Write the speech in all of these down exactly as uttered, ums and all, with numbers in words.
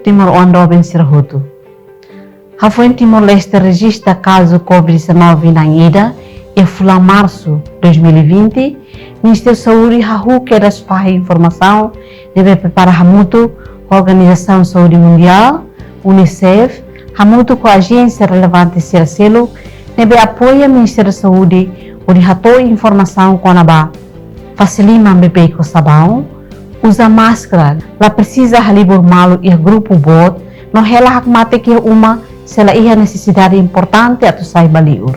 Timoroan doben sira hotu. Hafoin Timor-Leste rejista kazu covid dezanove na'in ida iha fulan Marsu dois mil e vinte, Ministériu Saúde hahú kedas fahe informasaun ne'ebé prepara hamutuk ho Organizasaun Saúde Mundiál, UNICEF, hamutuk ho ajénsia relevante sira seluk ne'ebé apoia Ministériu Saúde hodi hato'o informasaun kona-ba fase liman beibeik ho sabaun, uza máskara, la presiza halibur malu iha grupu boot, no hela hakmatek iha uma se la iha nesesidade importante atu sai ba li'ur.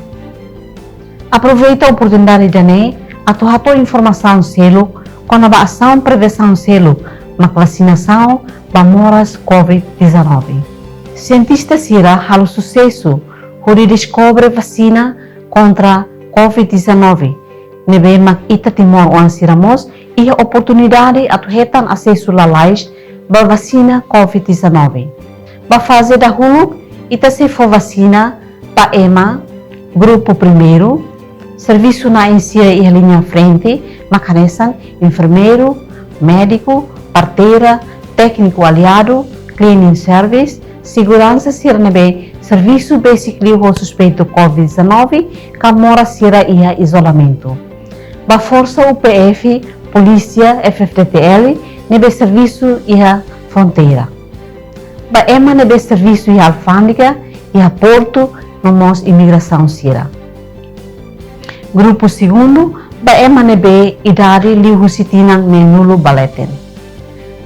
Aproveita oportunidade ida-ne'e atu hato'o informasaun seluk kona-ba asaun prevensaun seluk mak vasinasaun ba moras covid dezanove. Sientista sira halo susesu hodi deskobre vasina kontra covid dezanove, ne'ebé mak ita timoroan sira mós iha oportunidade atu hetan asesu lalais ba vasina covid dezanove. Ba faze dahuluk, ita sei fó vasina ba ema grupu primeiru, servisu na'in sira iha liña frente, mak hanesan enfermeiru, médiku, parteira, tékniku aliadu, cleaning service, seguransa sira ne'ebé servisu besik liu ho suspeitu covid dezanove, ka moras sira iha izolamentu. Ba forsa U P F, polísia, F F D T L, ne'ebé servisu iha fronteira. Ba ema ne'ebé servisu iha alfándega, iha portu, no mós imigrasaun sira. Grupu segundu, ba ema ne'ebé idade liu husi tinan neenulu ba leten.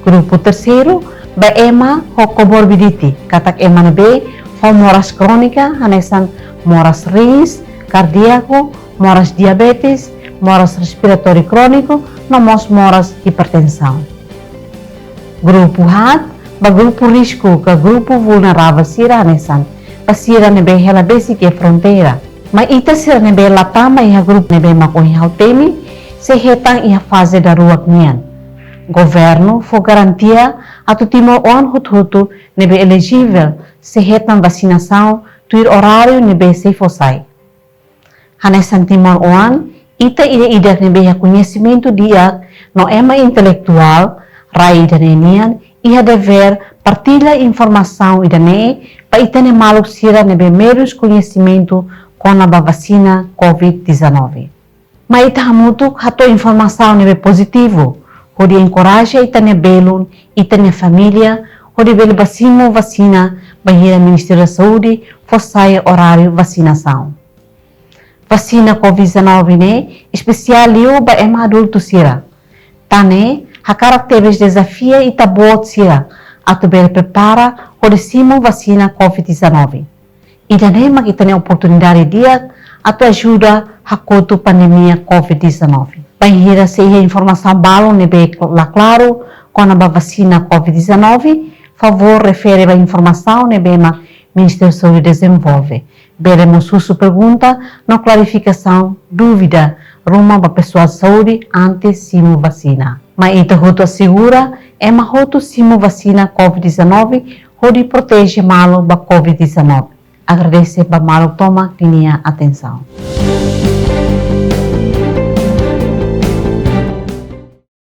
Grupu terseiru, ba ema ho komorbidite, katak ema ne'ebé ho moras krónika, hanesan moras rins, kardíaku, moras diabetes, moras respiratóriu króniku, no mós moras hipertensaun. Grupu haat, ba grupu risku ka grupu vulneravel sira hanesan ba sira ne'ebé hela besik iha fronteira. Mai ita sira ne'ebé la tama iha grupu ne'ebé mak ohin ha'u temi, sei hetan iha faze daruak nian. Governu fó garantia atu timoroan hotu-hotu ne'ebé elejivel sei hetan vasinasaun tuir oráriu ne'ebé sei fó sai. Hanesan timoroan, ita ida-idak ne'ebé iha koñesimentu di'ak no ema intelektuál, rai ida-ne'e nian iha devér partilla informasaun ida-ne'e ba ita-nia maluk sira ne'ebé menus koñesimentu kona-ba vasina covid dezanove. Mai ita hamutuk hato'o informasaun ne'ebé pozitivu, hodi enkoraja ita-nia belun, ita-nia família, hodi bele ba simu vasina bainhira Ministériu Saúde fó sai oráriu vasinasaun. Vasina covid dezanove ne'e espesiál liu ba ema adultu sira. Tan ne'e, hakarak tebes dezafia ita-boot sira atu bele prepara hodi simu vasina covid dezanove. Ida-ne'e mak ita-nia oportunidade di'ak atu ajuda hakotu pandemia covid dezanove. Bainhira sei iha informasaun balu ne'ebé la klaru kona-ba vasina covid dezanove, favór refere ba informasaun ne'ebé mak Ministériu Saúde dezenvolve. Bele mós husu pergunta no klarifikasaun dúvida ruma ba pesoál saúde antes simu vasina. Mai ita hotu asegura ema hotu simu vasina covid dezanove hodi proteje malu ba covid dezanove. Agradese ba maluk tomak ninia atensaun.